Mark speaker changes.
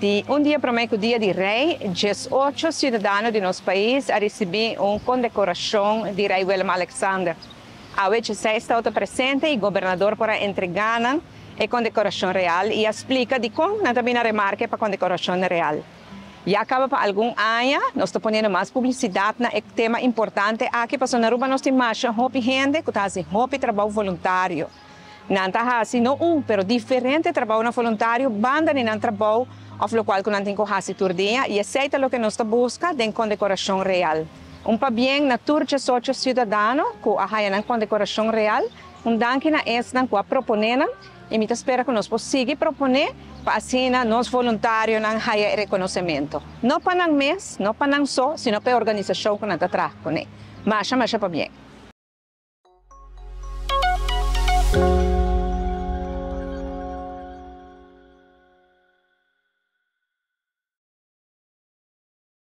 Speaker 1: Di un dia prome cu Dia di Rey, 18 ciudadano di nos pais a ricibi un condecoracion di Rey Willem Alexander. Awe 16 tabata presente y gobernador por a entrega nan e condecoracion real y a splica di con nan tambe a remarca pa condecoracion real. Ya caba pa algun aña, nos ta poniendo mas publicidad na e tema importante aki, pasobra na Aruba nos tin masha hopi hende cu ta haci hopi trabou voluntario. Nan ta haci no un, pero diferente trabou na voluntario, banda di nan trabou, of locual cu nan tin cu haci tur dia, y esey ta loke nos ta busca den condecoracion real. Un pabien na tur 18 ciudadano cu a haya nan condecoracion real, un danki na esnan cu a propone nan, y mi ta spera cu nos por sigui propone pa asina nos voluntarionan haya reconocimento. No pa nan mes, no pa nan so, sino pa e organisacion cu nan ta traha cu ne. Masha, masha pabien.